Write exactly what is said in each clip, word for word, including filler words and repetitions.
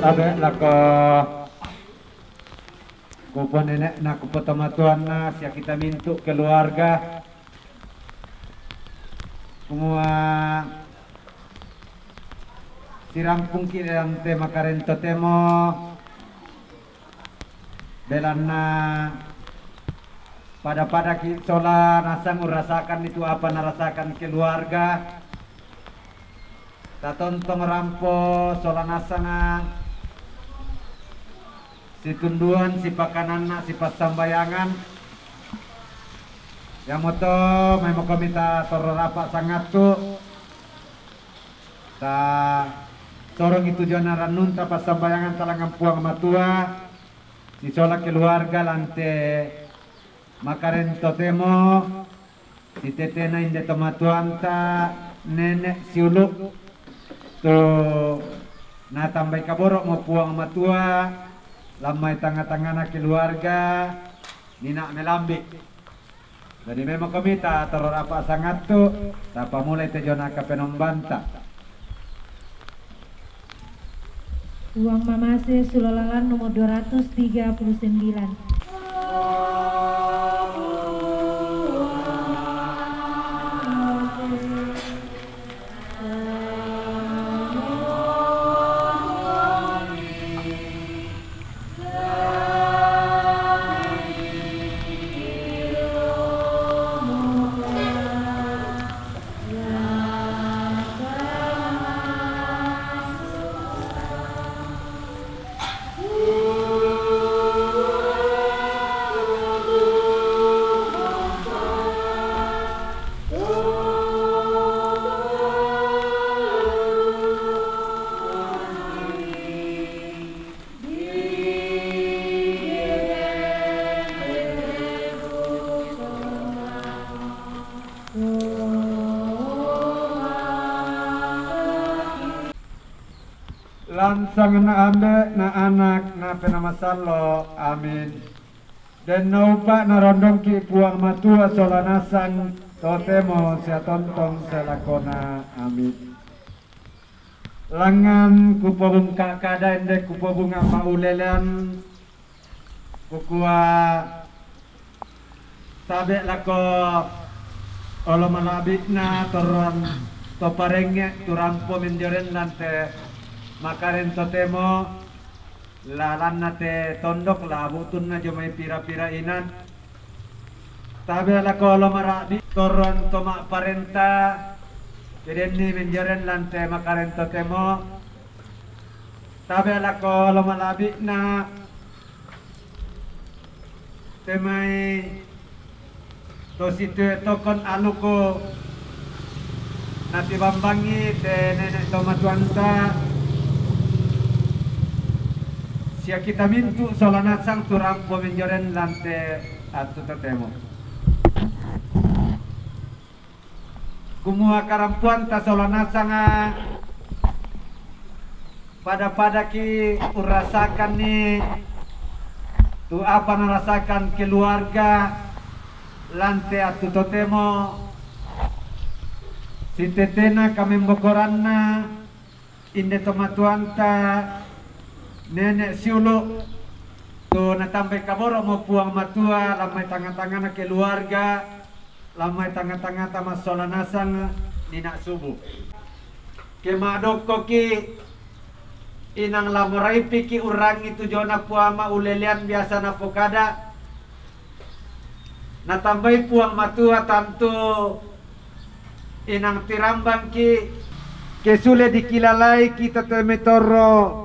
Tabe' lako kupo nene'na, kupo tomatuanna, sia kita mintu' keluarga. Kumua sirampungki' ri lante makarento temo, belanna pada-padaki' sola nasang urasakan itu apa narasakan keluarga. Tatontong rampo sola nasanga situnduan sipakananna sipassambayangan. Iamoto maimokomi ta torro rapa' sangattu, ta sorongi tujuanna rannunta passambayangan talangngan Puang Matua, sisola keluarga lante makarento temo, sitetena inde tomatuanta nene' siulu', tu natambai kaboro'mo Puang Matua, lammai tangnga-tangngana keluarga, nina' melambi'. Jadi memang komita torro rapa' sangattu, tapamulai te jona kapenombanta. Uang Mamase Sulolalan nomor dua ratus tiga puluh sembilan. Lansanganna Ambe', na Anak, na Penaa Masallo'. Amin. Denno upa' narondongki' Puang Matua sola nasang totemo sia tontong sia lakona. Amin. Langngan kupobungka' kada inde kupobunga' ma'ulelean, kukua tabe' lako olo mala'bi'na torroan to parengnge' tu rampo menjoren lante makarento temo, lalanna te tondok la butunna jomai pira-pira inan. Tabe' lako olo mara'bi' torroan to ma'parenta, kedenni menjoren lante makarento temo. Tabe' lako olo mala'bi'na temai to situe tokon aluku natibambangi te nene' tomatuanta, sia kita mintu' sola nasang tu rampo menjoren lante attu totemo. Kumua karampoanta sola nasanga pada-padaki' urasakanni tu apa narasakan keluarga lante attu totemo, sitetena kamembokoranna inde tomatuanta nene' siulu', tu natambai kaboro'mo Puang Matua lammai tangnga-tangngana keluarga, lammai tangnga-tangngata massola nasang nina' subu. Ke madokkoki', inang la moraipiki' urrangi tujona Puang ma'ulelean biasa napokada, natambai Puang Matua tantu inang tirambangki', ke sule dikilalai kita te metorro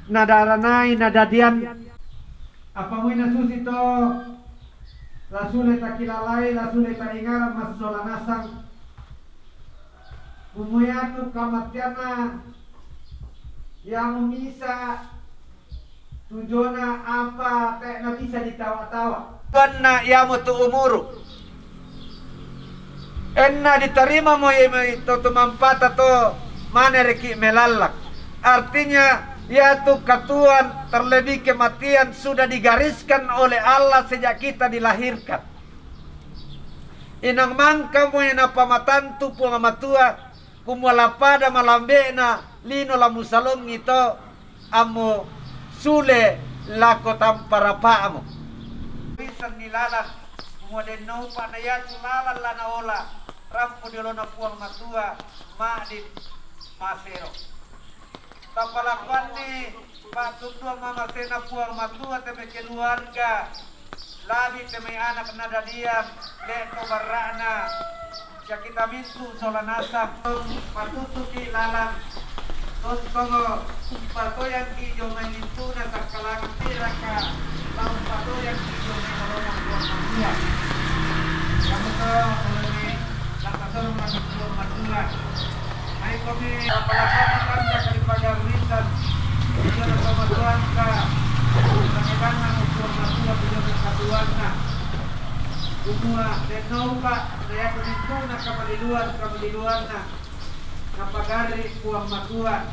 nadaranai nadadian. Apa moi nasusi to la sule takilalai, la sule taingarang massola nasang. Kumua iatu kamatteanna iamo misa tujona apa te'na bisa ditawa-tawa. Banna iamo tu umuru. Enna ditarimamo ia mai to tumampata to mane reki' melallak. Artinya, iatu katuoan terlebih kematian sudah digariskan oleh Allah sejak kita dilahirkan. Inang mangkamo ia napamatantu Puang Matua, kumua la pada malambe'na lino la musalongi to, Ammu sule lako tampa rapa'mu. Bisanni lalan, kumua dennoupa na iatu lalan la naola, rampo di olona Puang Matua, ma'din masero. Tapalakuanni pa'tunduang mamasena Puang Matua te mai keluarga, labi te mai anak nadadian, le' to barra'na, sia kita mintu sola nasang. Patutuki lalan, tontongo umpatoyangki dio mai mintuna sakkalangan piraka, la umpatoyangki dio mai olona Puang Matua. Kamu to olemi la tasorong lako Puang Matua. Maikomi, apalagi tanda kali pagarrisan, dio na tomatuanta, pangedanna Puang Matua, dio na katuanna. Kumua, dennoupa, na iatu mintuna kamaliluan, kamaliluanna, napagarri Puang Matua,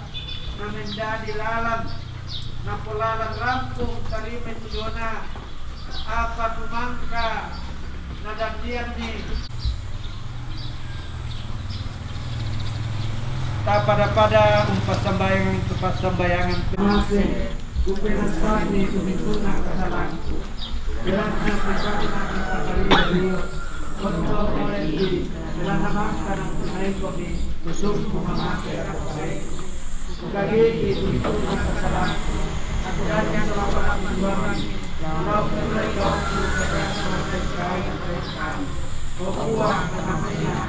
na mendadi lalan, napolalan rampung tarimai tu diona, apa tu mangka nadandianni. Tapada-pada umpassambayangan tu passambayangan. Mase, kupenassani tu mintuna kasalangku. Belanna pribadi mati pada rio, untuk oleh diri, belanna mangka nang tunaikomi, tusukku mamake apa baik. Kukageki tu mintuna kasalangku. Aku dan yang telah berjuang, kalau mulai kau sudah berjuang, O Puang, namanya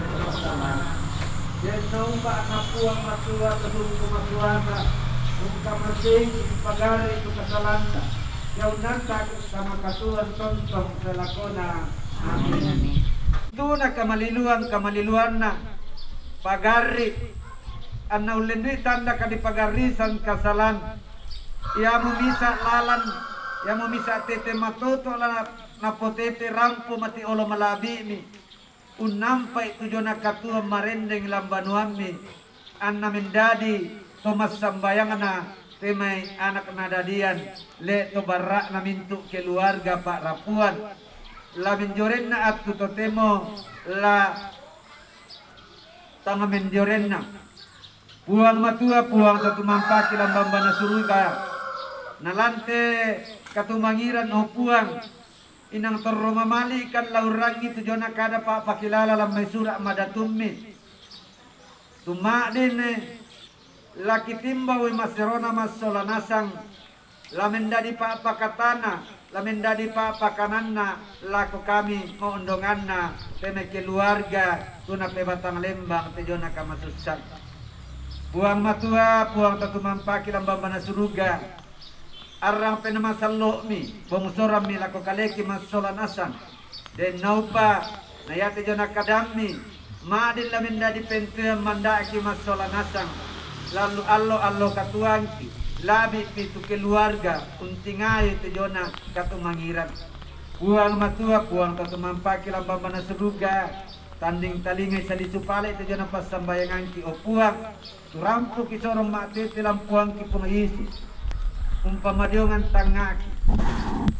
Dennoupa na Puang Matua, Puang Matua, ungkamaseiki, pagarri tu kasalanta, sia unnanta sama katuoan tontong ri lakona. Amin. Tuna kamaliluang kamaliluanna, pagarri, anna ullennui tanda kadipagarrisan kasalan, iamu misa lalan, iamu misa tete matoto la napotete rampo mati olo malabi'mi, unnampai tu jona katuoan marendeng lambanuammi, anna mendadi to massambayangna te mai anak nadadian, le to barra'na mintu keluarga pa'rapuan. La menjorenna attu totemo la tang menjorenna. Puang Matua, Puang to tumampaki lambang bana suruga, nalante katumangiran, o Puang, inang torro mamalikan laurangi tu jona kada pa'pakilala lammai sura madatummi. Tuma'din la kitimbaui maserona massola nasang, la mendadi pa'pakatana, la mendadi pa'pakananna lako kami maondonganna te mai keluarga tu napebatang lembang te jona kamasussan. Puang Matua, Puang to tumampaki lambang bana suruga, arrang penamasallo'mi, bomusorammi lako kaleki massola nasang. Dennaupa, na iate jona kadammi, ma'din la mendadi pentean manda'ki massola nasang, lallu allo-allo katuangki, labi pitu keluarga, untingai te jona katumangiran. Puang Matua, Puang to tumampaki lambang bana suruga, tanding talingai salisu pale te jona passambayangangki, o Puang, turampuki sorong ma'tete lampuangki Puang Yesus. Umpamadiongan tangngaki.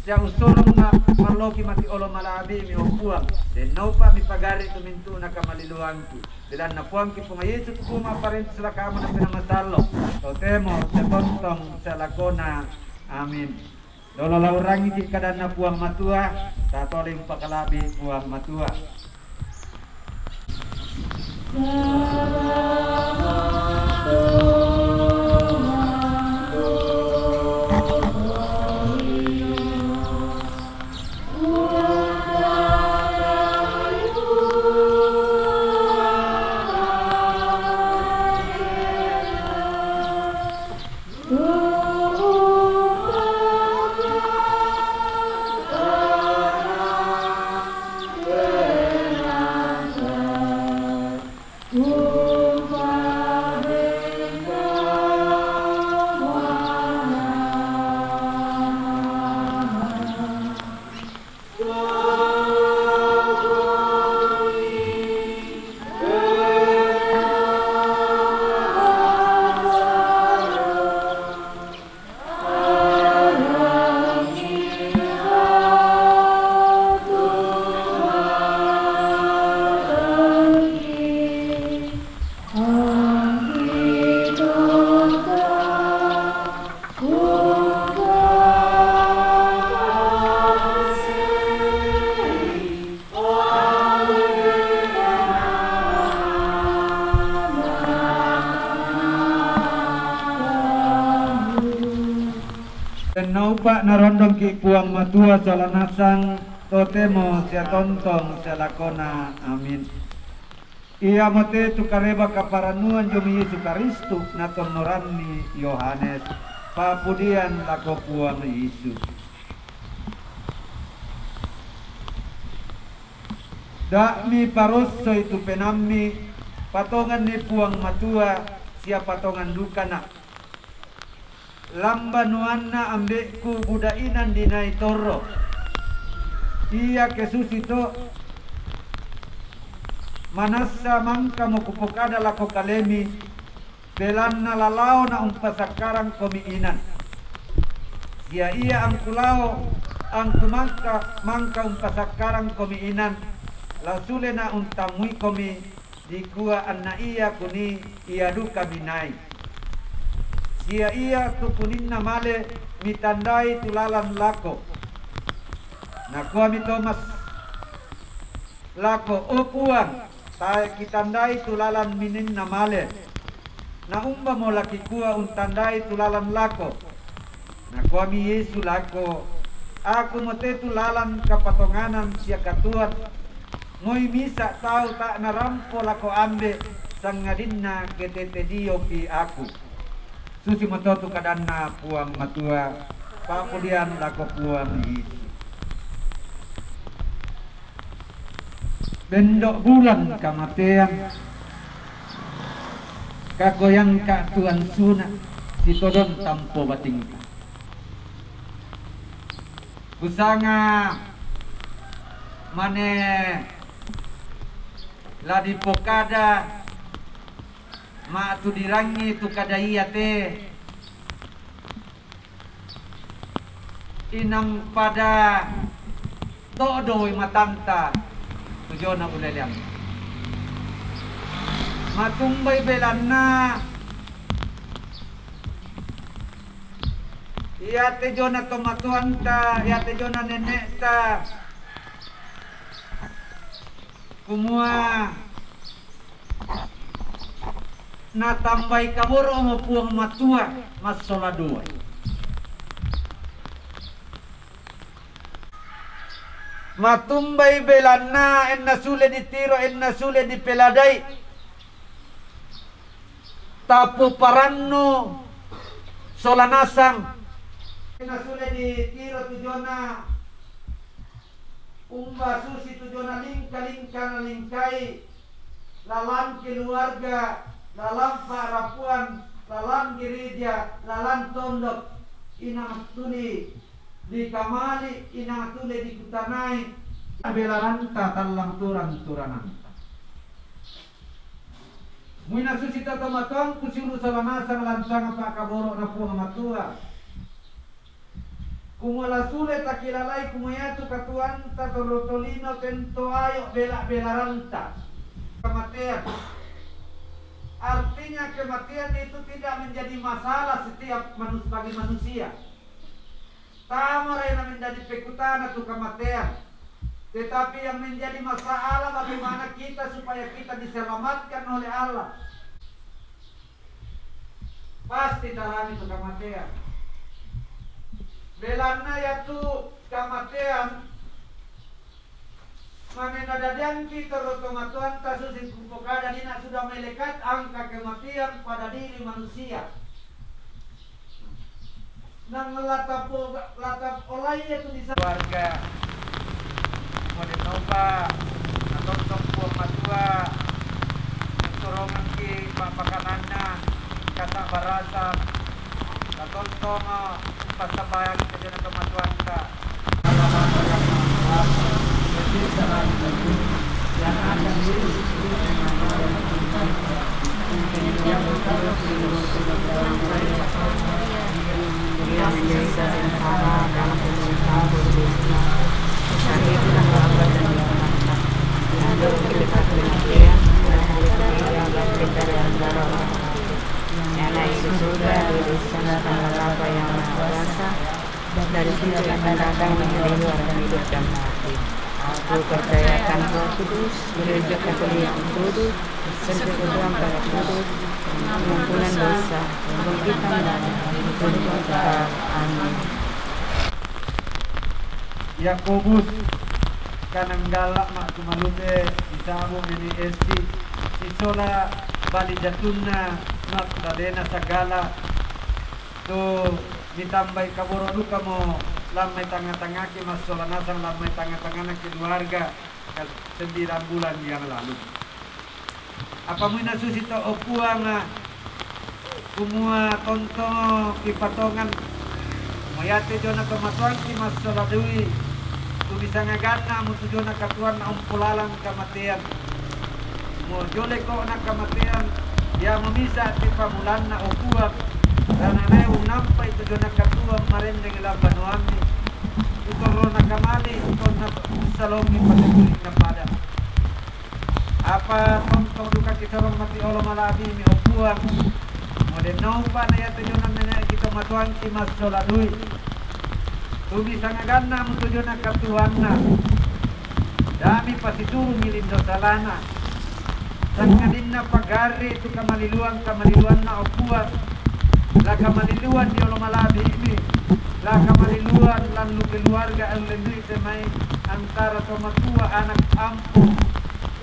Sia usorong ma-, marloki mati olo malabi'mi, o Puang. Dennaupa mipagarri tu mintuna kamaliluangki. Belanna Puangki Puang Yesus tu mapparenta selakamu na penamasallo. Totemo, setontong, selakona. Amin. Dolo laurangi kadanna Puang Matua, tatoleng pakalabi Puang Matua. Naupa' narondongki' Puang Matua sola nasang, totemo sia tontong sia lakona. Amin. Iamote tu kareba kaparannuan Jong Yesu Karistu natonnoranni Yohanes, papudian lako Puang Yesu. Da'mi parossoi tu penaammi, patonganni Puang Matua, sia patongan dukana'. Lan banuanna ambe'ku buda inan dinai torro. Iake susito, manassa mangkamo kupokada lako kalemi, belanna la laona umpasakkarangkomi inan. Sia ia angku lao, angku mangka, mangka umpasakkarangkomi inan, la sulena untammuikomi, dikua anna ia kunii ia duka minai. Sia ia tu kuninna male mitandai tu lalan lako. Nakuami Tomas lako, "O Puang, tae kitandai tu lalan mininna male. Na umbamo la kikua untandai tu lalan lako?" Nakuami Yesu lako, "Akumote tu lalan, kapatonganan sia katuoan. Moi misa' tau ta' narampo lako Ambe', sangadinna ke tete diopi Aku." Susimoto tu kadanna Puang Matua, papudian lako Puang Yesu. Bendo' bulan kamatean, kakoyangka' tuan suna', sitodong tampo batingka. Kusanga mane la dipokada ma'tudirangngi tu kada iate, inang pada to'doi matanta tu jona ulelean. Matumbai belanna iate jona tomatoanta, iate jona nene'ta, kumua natambai kaboro'mo Puang Matua massola dua. Matumbai belanna enna sule ditiro, enna sule dipeladai, tappu parannu sola nasang. Enna sule ditiro tu jona umba susi tu jona lingka-lingka nalingkai, lalan keluarga, lalan pa'rapuan, lalan gereja, lalan tondok, inang tuli dikamali, inang tuli dikutanai, belaranta tallang turan-turananta. Muina susi tatomatoang kusiulu sola nasang lantang pa'kaboro'na Puang Matua. Kumua la sule takilalai kumua iatu katuoanta torro tolino tento ayo' bela-belaranta. Kematian. Artinya kematian itu tidak menjadi masalah setiap manus-, bagi manusia. Tamorai na menjadi pekutana tu kematian. Tetapi yang menjadi masalah bagaimana kita supaya kita diselamatkan oleh Allah. Pasti talani tu kamatean. Belanna iatu kamatean, mane nadadiangki torro tomatoanta susi kupokada, nina sudah melekat angka kematian pada diri manusia. Nang latap, latap olai iatu di sa- keluarga. Mode nopa, natontong Puang Matua, sorongangki pa'pakananna, kata barasa, natontong, eh, passambayang ri tomatoanta. Yang naik ke surga, duduk di sebelah kanan Bapa yang Maha Kuasa, dari situ akan datang mengadili orang hidup dan mati. Aku percayakan Roh Kudus, gereja Katolik yang kudus, persekutuan para kudus, pengampunan dosa, kebangkitan dari orang yang kekal. Amin. Yakobus, kananggala' ma' tumalute, isa'bu' Nene' Esti, sisola' bali jatunna Magdalena Sagala, tu mitambai kaboro' dukamo lan mai tangnga-tangngaki massola nasang lan mai tangnga-tangngana keluarga ka sembilan bulan yang lalu. Apa muina susito, o Puang, kumua tontongo kipatongan, mo iate jona tomatuangki massola dui, tu misangaganna mutu jona katuanna umpulalang kamatean. Mo joleko na kamatean, iamo misa' tipamulanna, o Puang, rananae unnampai tu jona katuang marenneng lan banuammi, tu torrona kamali tonna ussalommi patetulinna pada. Apa tontong duka kisorong mati olo mala'bi'mi, o Puang. Mo dennoupa na iate jona nene' kitomatuangki massola dui. Tu misangaganna mutu jona katuanna. Da'mi pasituru milindo salana. Sangadinna pagarri' tu kamaliluang-kamaliluanna, o Puang. La kamaliluan di olo mala'bi'mi. La kamaliluan lallu keluarga, ellendui te mai antara tomatua anak ampo.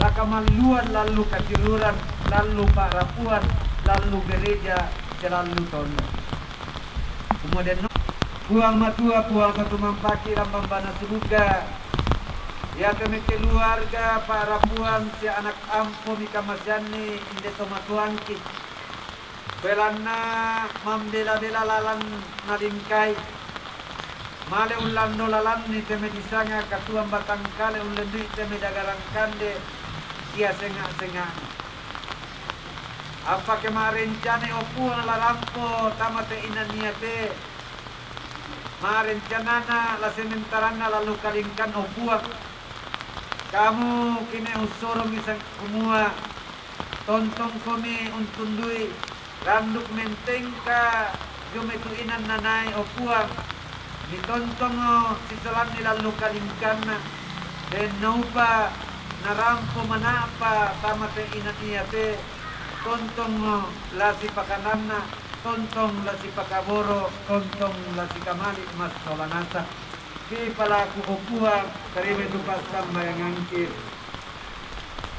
La kamaliluan lallu kasiruran, lallu pa'rapuan, lallu gereja, sia lallu tondok. Kemudian, Puang Matua, Puang tatumampaki lan bambana suruga, iate mai keluarga pa'rapuan sia anak ampo mikamaseanni inde tomatuangki. Belanna mambela-bela lalan nalingkai. Male ullando lalanni te mai disanga katuang batangkale, ullendui te mai dagarang kande sia senga'-senga'na. Appake marencanai, o Puang, la rampo tama te inania te. Marencanana la sementaranna lallu kalingkan, o Puang. Kamu kine ussorongi sang-, kumua tontongkomi untundui randuk mentengka jomai tu inan nanae, o Puang. Mitontongo sisolanni lallu kalingkanna, dennoupa narampo mana'pa tama te inan iate, tontongo la sipakananna, tontong la sipakaboro, tontong la sikamali massola nasang. Kipalaku, o Puang, tarimai tu passambayangangki.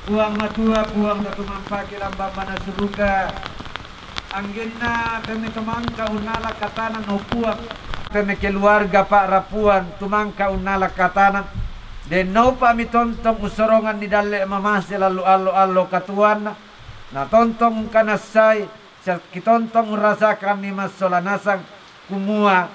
Puang Matua, Puang tatumampaki lan bambana suruga, anggenna te mai tomangka unnala katanan, o Puang. Te mai keluarga pa'rapuan tumangka unnala katanan, dennoupa mitontong ussoronganni dalle' mamase lallu allo-allo katuanna, natontong ungkanassai, sia kitontong urasakanni massola nasang, kumua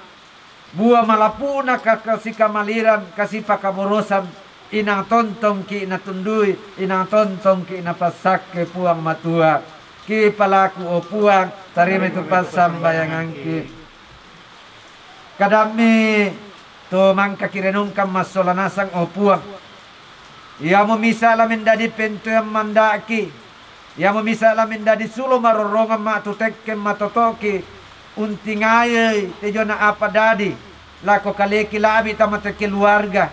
bua malapu'na ka-, kasikamaliran, kasipakaborosan, inang tontongki natundui, inang tontongki napassakke, Puang Matua. Kipalaku, o Puang, tarimai tu passambayangangki. Kadammi to mangka kirenungkan massola nasang, o Puang. Iamo misa' la mendadi pentoean manda'ki, iamo misa' la mendadi sulo marorrongang matutekke matoto'ki, untingayoi te jona apa dadi lako kaleki la'bi tama te keluarga.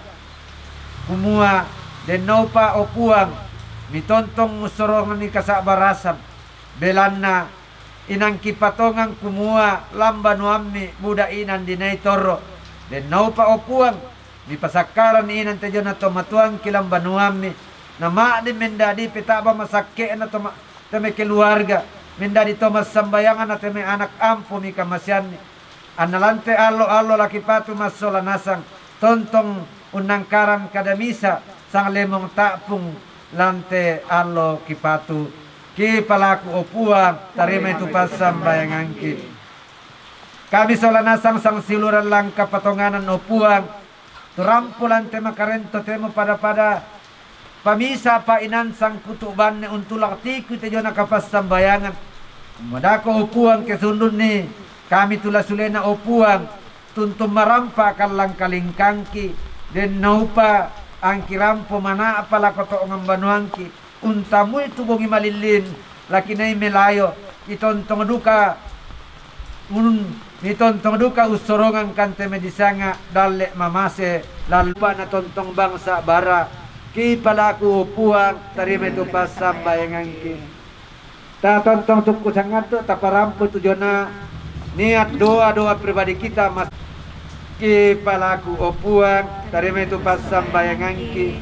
Kumua, dennoupa, o Puang, mitontong ussoronganni kasa'barasan, belanna inang kipatongang kumua lan banuammi buda inan dinai torro. Dennoupa, o Puang, mipasakkaranni inan te jona tomatuangki lan banuammi, nama'din mendadi peta'ba masakke'na toma-, te mai keluarga, mendadi to massambayanganna te mai anak ampo mikamaseanni. Anna lan te allo-allo la kipatu massola nasang, tontong unnangkarang kada misa' sanglemong ta'pung lan te allo kipatu. Kipalaku, o Puang, tarimai tu passambayangangki. Kami sola nasang sangsiuluran lan kapatonganan, o Puang, tu rampo lan te makarento temo pada-pada, pamisa' pa inan sangkutu' banne untulak tiku te jona kapassambayangan. Madako, o Puang, kesundunni kami tu la sulena, o Puang, tuntung marampa kallang kalingkangki, dennoupa angki rampo mana'pa lako to'ngang banuangki, untamui tu bongi malillin, la kinai melayo, mitontong duka, un-, mitontong duka ussorongangkan te mai disanga dalle' mamase, lallupa natontong bangsa bara. Kipalaku, o Puang, tarimai tu passambayangangki. Tatontong tukku sangaddo, taparampo tu jona niat doa-doa pribadi kita mas-, Ki palaku, o Puang, tarima itu passambayanganki.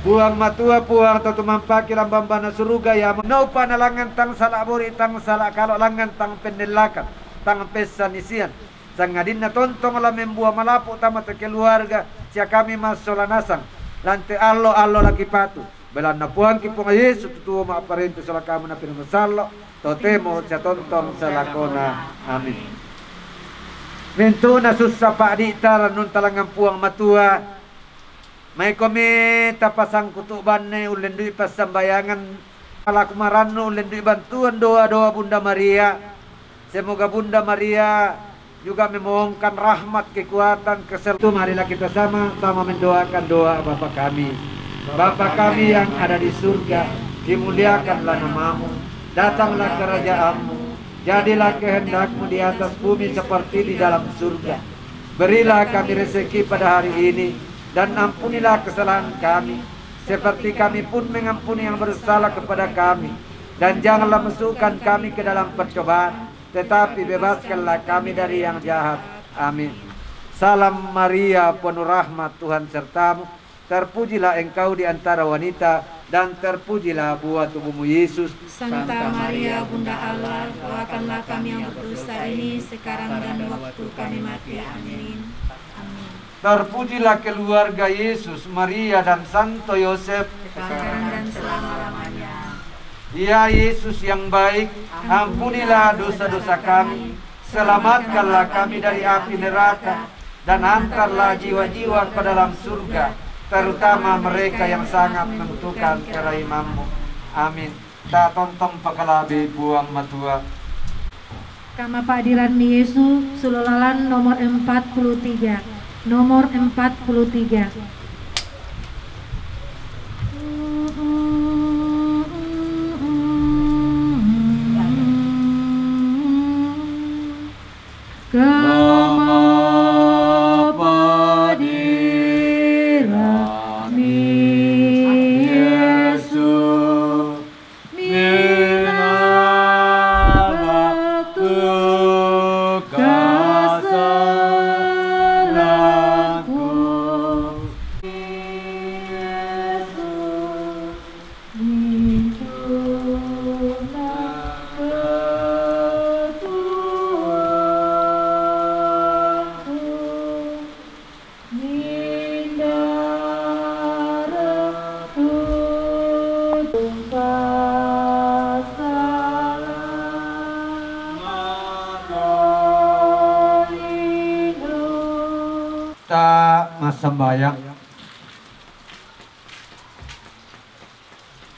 Puang Matua, Puang, tau tumampaki lambang bana suruga, ya naupa na langngan tang sala bori, tang sala kalo, langngan tang pennellakan, tang pessanisian. Sangadinna tontong la membua malapu tama te keluarga, sia kami massola nasang. Lante allo-allo laki patu. Belanna Puangki Puang Yesu, tutuo ma'parenta sola kamu napinamasallo, totemo sia tontong salakona. Amin. Mentuna sussa pa'di'ta rannunta langngan Puang Matua. Maikomi tapasangkutu banne ullendui passambayangan, palaku marannu ullendui bantuan doa-doa Bunda Maria. Semoga Bunda Maria juga memohonkan rahmat, kekuatan, kesel-, tu marilah kita sama-sama mendoakan doa Bapa kami. Bapa kami yang ada di surga, dimuliakanlah namamu, datanglah kerajaanmu, jadilah kehendakmu di atas bumi seperti di dalam surga. Berilah kami rezeki pada hari ini, dan ampunilah kesalahan kami, seperti kami pun mengampuni yang bersalah kepada kami. Dan janganlah masukkan kami ke dalam percobaan, tetapi bebaskanlah kami dari yang jahat. Amin. Salam Maria, penuh rahmat, Tuhan sertamu. Terpujilah engkau di antara wanita, dan terpujilah buah tubuhmu, Yesus. Santa Maria, Bunda Allah, doakanlah kami yang berdosa ini, sekarang dan waktu kami mati. Amin. Amin. Terpujilah keluarga Yesus, Maria, dan Santo Yosef. Sekarang dan selama-lamanya. Ya Yesus yang baik, ampunilah dosa-dosa kami, selamatkanlah kami dari api neraka, dan antarlah jiwa-jiwa ke dalam surga, terutama mereka yang sangat membutuhkan kerahimanmu. Amin. Ta tontong pakalabi Puang Matua. Kamapa'diranni Yesu, sulolalan nomor empat puluh tiga. Nomor empat puluh tiga. Kamapa'diranni Yesu, minabatu kasalanku. Yesu, minjuna katuoku. Ta massambayang.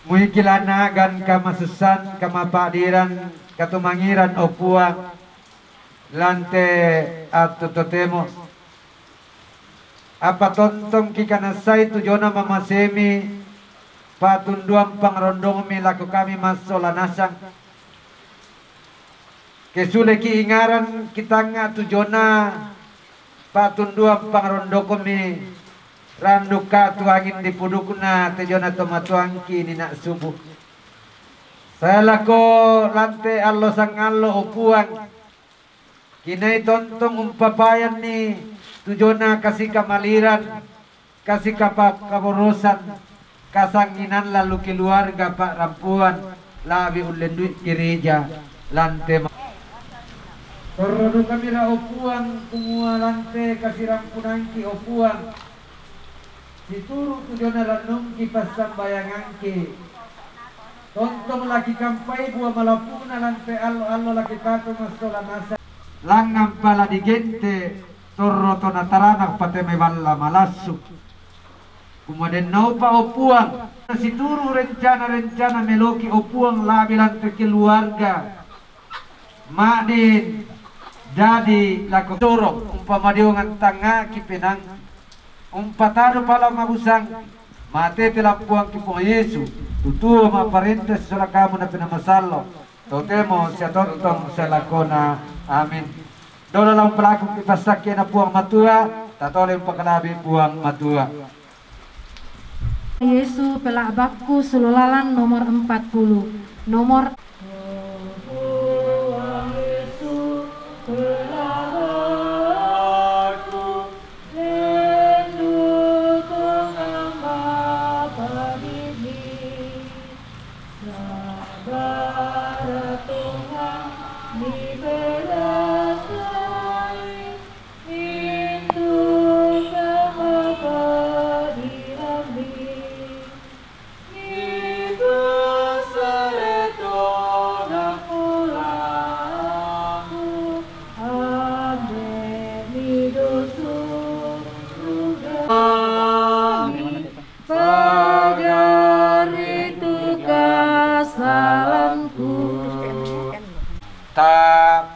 Muiki lanagan kamasussan, kamapa'diran, katumangiran, o Puang, lante attu totemo. Apa tontongki kanassai tujona mamasemi patunduang pangrondongmi lako kami massola nasang. Kesuleki ingaran kitangnga tujona patunduang pangrondokmi randukka tuangin dipudukna tejona tomatuangki nina subu. Saya lako lante allo sangallo, o Puang, kinai tontong umpapayanni tujona kasi kamaliran, kasi kapa-, kaborosan, kasanginan lalu keluarga pa'rampuan, labi ullendui gereja, lante ma-, torro dukamira, o Puang, kumua lante kasirampunangki, o Puang, situru tujona rannungki passambayangangki. Tontong laki kampai bua malapuna lante allo-allo laki patu massola nasang. Langngan pala digente torro tona tarana patemai balla malassu. Kumua dennaupa, o Puang, situru rencana-rencana meloki, o Puang, labi lante keluarga. Ma'din dadi lako toro, umpamadiongang tangngaki penang, umpatado pala mabusang, matete lampuangki Puang Yesu, tutuo ma'parenta sisola kamu napinamasallo, totemo sia tontong sia lakona. Amin. Dolo la umpalakuki passakkena Puang Matua, tatole umpakalabi Puang Matua. Yesu pela'bakku, sulolalan nomor empat puluh. Nomor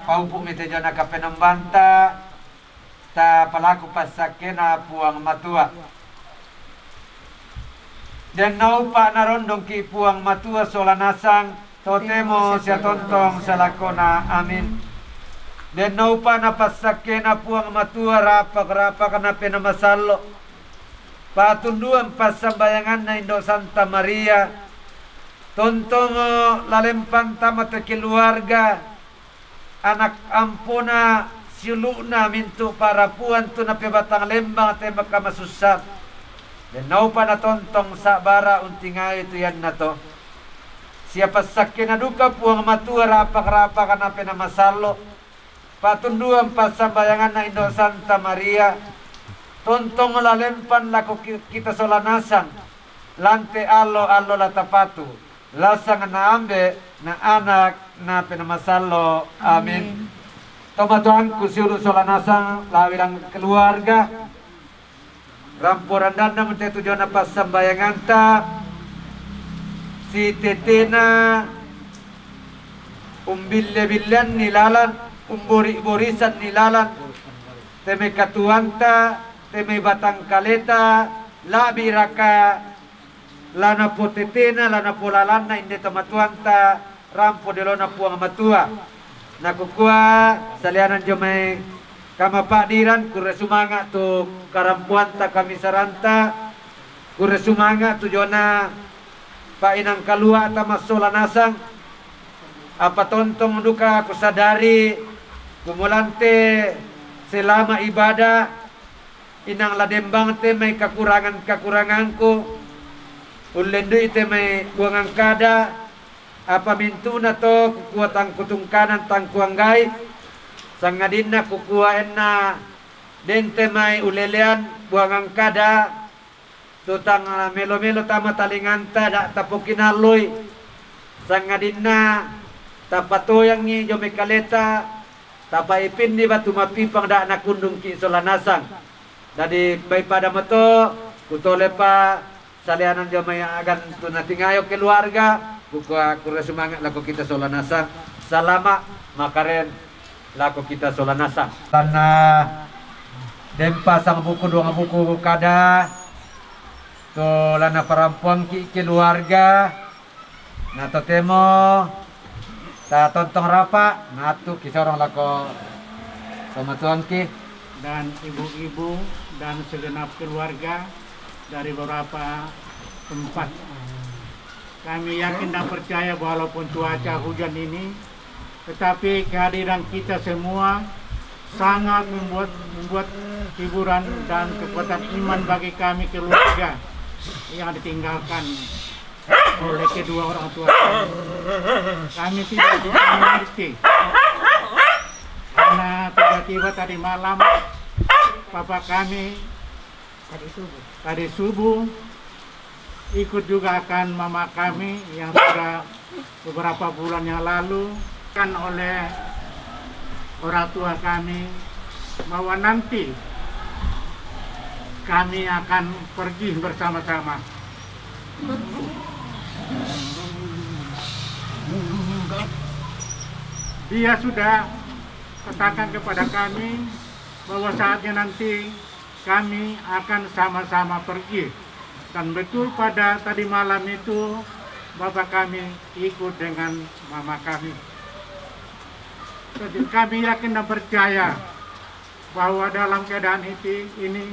Paupu' mite jona kapenombanta, tapalaku passakkena Puang Matua. Denno upa' narondongki' Puang Matua sola nasang, totemo sia tontong salakona. Amin. Denno upa' napassakkena Puang Matua ra'pak-ra'pak napena masallo'. Patunduan passambayanganna Indo' Santa Maria, tontongo lalempanta mate keluarga, anak ampona siulu'na mintu' parapuan tu napebatang lembang te makamasussa. Denno upa' natontong sa'bara' untingawi tu iannato. Sia passakkena duka Puang Matua ra'pak-ra'pak napena masallo'. Patunduan passambayanganna Indo' Santa Maria, tontong lalempan lako ki-, kita sola nasang, lan te allo-allo la tapatu, la sanganna Ambe', na Anak, na Penaa Masallo'. Amin. Amin. Tomatoangku siulu' sola nasang, la'bi lan keluarga, rampo randanna mate tu jona passambayanganta, sitetena umbille-billeanni lalan, umbori-borisanni lalan, te mai katuoanta, te mai batangkaleta, la'biraka la napotetena, la napolalanna inde tomatoanta, rampo diolona Puang Matua. Nakukua, salianang jomai kamapa'diran, kurre sumanga' tu karampoanta, kamisaranta, kurre sumanga' tu jona pa'inang kaluata massola nasang, apa tontong duka kusadari kumulante selama ibadah, inang la dembang te mai kakurangan-kakurangangku, ullendui te mai buangan kada, apa mintu'na to kukua tang kutungkanan tang kuanggai, sangadinna kukua enna den te mai ulelean buangan kada, tu tang melo-melo tama talinganta da' tapokinalloi, sangadinna tapatoyangi jomai kaleta, tapaipinni batu mapipang da' nakundungki sola nasang. Dadi bai pada mato, kutolepa salianang jomai agan tu natingayo keluarga, kukua kurre sumanga' lako kita sola nasang. Salama' makaren lako kita sola nasang. Tanna dempa sang buku duang buku kada, tu la naparampoangki keluarga, na totemo tatontong rapa', natu' kisorong lako tomatuangki. Dan ibu-ibu dan segenap keluarga dari beberapa tempat. Kami yakin dan percaya walaupun cuaca hujan ini, tetapi kehadiran kita semua sangat membuat, membuat hiburan dan kekuatan iman bagi kami keluarga yang ditinggalkan oleh kedua orang tua kami. Kami tidak bisa mengerti karena tiba-tiba tadi malam papa kami tadi subuh ikut juga akan mama kami yang sudah beberapa bulan yang lalu, kan oleh orang tua kami bahwa nanti kami akan pergi bersama-sama. Dia sudah katakan kepada kami bahwa saatnya nanti kami akan sama-sama pergi. Dan betul pada tadi malam itu, bapak kami ikut dengan mama kami. Jadi, kami yakin dan percaya bahwa dalam keadaan ini, ini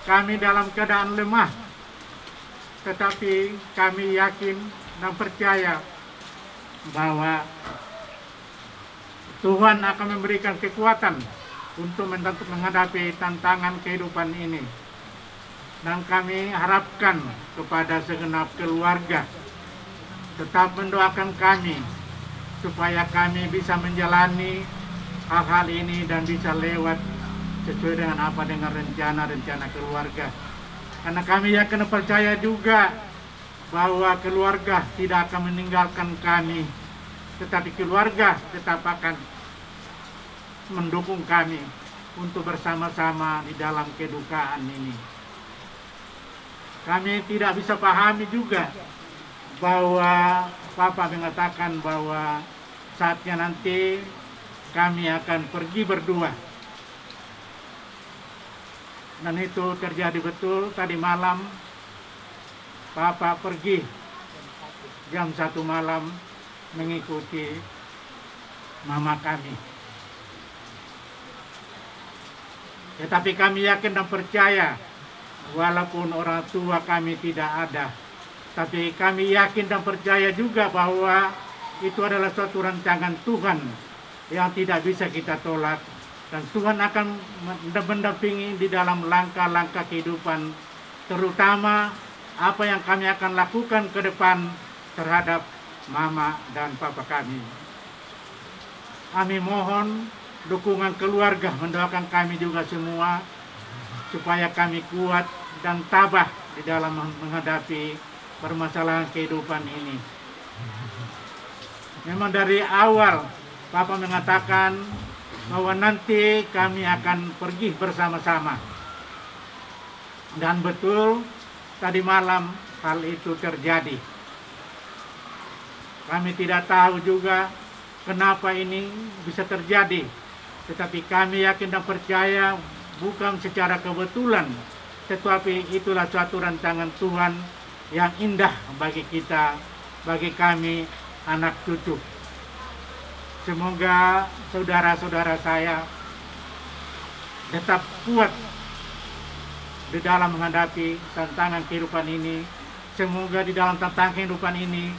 kami dalam keadaan lemah. Tetapi kami yakin dan percaya bahwa Tuhan akan memberikan kekuatan untuk menghadapi tantangan kehidupan ini. Dan kami harapkan kepada segenap keluarga tetap mendoakan kami supaya kami bisa menjalani hal-hal ini dan bisa lewat sesuai dengan apa, dengan rencana-rencana keluarga. Karena kami yakin dan percaya juga bahwa keluarga tidak akan meninggalkan kami, tetapi keluarga tetap akan mendukung kami untuk bersama-sama di dalam kedukaan ini. Kami tidak bisa pahami juga bahwa Bapak mengatakan bahwa saatnya nanti Kami akan pergi berdua. Dan itu terjadi betul tadi malam. Papa pergi jam satu malam mengikuti mama kami. Tetapi kami yakin dan percaya, walaupun orang tua kami tidak ada, tapi kami yakin dan percaya juga bahwa itu adalah suatu rancangan Tuhan yang tidak bisa kita tolak. Dan Tuhan akan mendampingi di dalam langkah-langkah kehidupan, terutama apa yang kami akan lakukan ke depan terhadap mama dan papa kami. Kami mohon dukungan keluarga mendoakan kami juga semua, supaya kami kuat dan tabah di dalam menghadapi permasalahan kehidupan ini. Memang dari awal Papa mengatakan bahwa nanti kami akan pergi bersama-sama. Dan betul, tadi malam hal itu terjadi. Kami tidak tahu juga kenapa ini bisa terjadi, tetapi kami yakin dan percaya bukan secara kebetulan, tetapi itulah suatu rancangan Tuhan yang indah bagi kita, bagi kami, anak cucu. Semoga saudara-saudara saya tetap kuat di dalam menghadapi tantangan kehidupan ini. Semoga di dalam tantangan kehidupan ini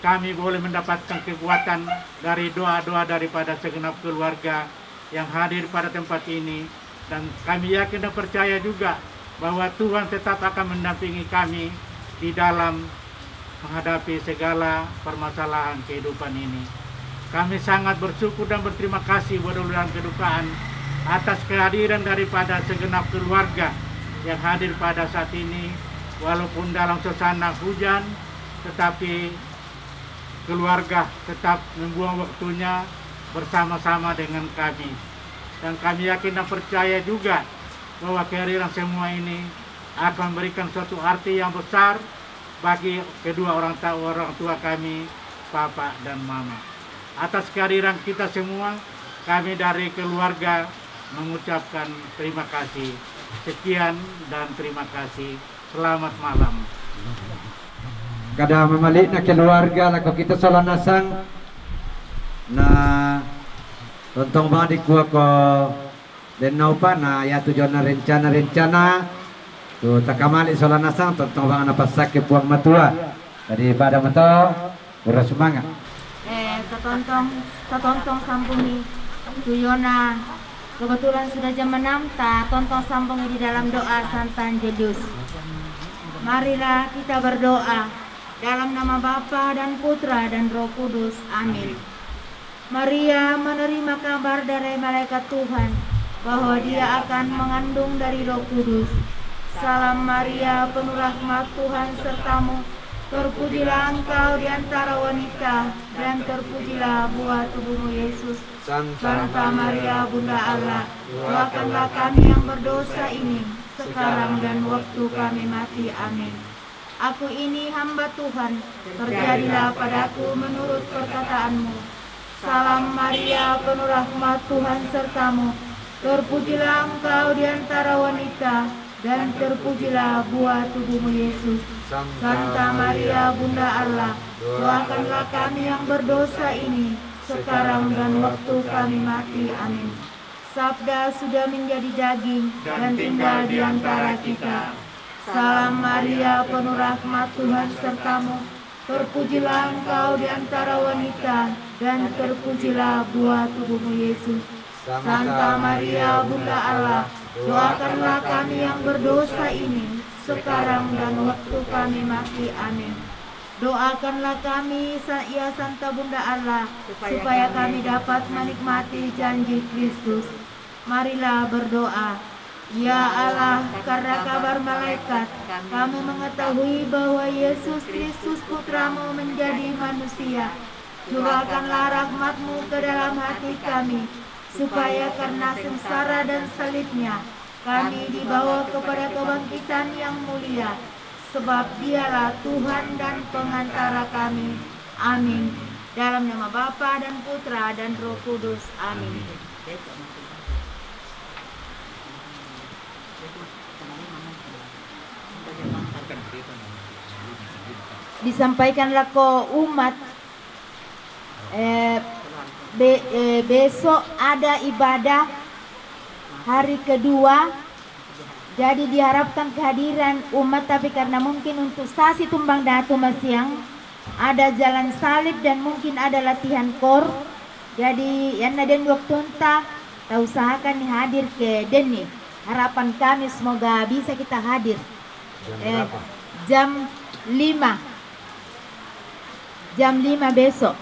kami boleh mendapatkan kekuatan dari doa-doa daripada segenap keluarga yang hadir pada tempat ini. Dan kami yakin dan percaya juga bahwa Tuhan tetap akan mendampingi kami di dalam menghadapi segala permasalahan kehidupan ini. Kami sangat bersyukur dan berterima kasih buat dalam kedukaan atas kehadiran daripada segenap keluarga yang hadir pada saat ini, walaupun dalam suasana hujan, tetapi keluarga tetap membuang waktunya bersama-sama dengan kami. Dan kami yakin dan percaya juga bahwa kehadiran semua ini akan memberikan suatu arti yang besar bagi kedua orang tua, orang tua kami, Papa dan Mama. Atas kehadiran kita semua, kami dari keluarga mengucapkan terima kasih. Sekian dan terima kasih. Selamat malam. Kada mamalik na keluarga lako kita Solanasang. Na tontong bang dikua ko Denau pa na ya tujuan na rencana-rencana tu takamali Solanasang, tontong bang na pasake puang matua. Jadi pada mato, ura sumanga. Eh, tatontong, tatontong sambungi. Tuyona, kebetulan sudah jam enam, tatontong sambungi di dalam doa Santa Angelus. Marilah kita berdoa dalam nama Bapa dan Putra dan Roh Kudus. Amin. Maria menerima kabar dari malaikat Tuhan bahwa dia akan mengandung dari Roh Kudus. Salam Maria, penuh rahmat, Tuhan sertamu. Terpujilah engkau di antara wanita, dan terpujilah buah tubuhmu Yesus. Santa Maria, Bunda Allah, doakanlah kami yang berdosa ini, sekarang dan waktu kami mati. Amin. Aku ini hamba Tuhan, terjadilah padaku menurut perkataanmu. Salam Maria, penuh rahmat, Tuhan sertamu. Terpujilah engkau di antara wanita, dan terpujilah buah tubuhmu Yesus. Santa Maria, Bunda Allah, doakanlah kami yang berdosa ini, sekarang dan waktu kami mati. Amin. Sabda sudah menjadi daging dan tinggal di antara kita. Salam Maria, penuh rahmat, Tuhan sertamu. Terpujilah engkau di antara wanita, dan terpujilah buah tubuhmu Yesus. Santa Maria, Bunda Allah, doakanlah kami yang berdosa ini, sekarang dan waktu kami mati. Amin. Doakanlah kami, sa-, ya Santa Bunda Allah, supaya kami dapat menikmati janji Kristus. Marilah berdoa. Ya Allah, karena kabar malaikat, kami mengetahui bahwa Yesus Kristus Putramu menjadi manusia. Curahkanlah rahmatmu ke dalam hati kami, supaya karena sengsara dan salibnya, kami dibawa kepada kebangkitan yang mulia. Sebab dialah Tuhan dan pengantara kami. Amin. Dalam nama Bapa dan Putra dan Roh Kudus. Amin. Disampaikanlah ko umat, eh, be- eh, besok ada ibadah hari kedua. Jadi diharapkan kehadiran umat, tapi karena mungkin untuk stasi Tumbang Datu masiang ada jalan salib dan mungkin ada latihan kor. Jadi yana den waktunta, ta usahakan ni hadir ke deni. Harapan kami semoga bisa kita hadir. Jam eh, berapa? Jam lima. Jam lima besok.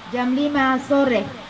Jam lima sore.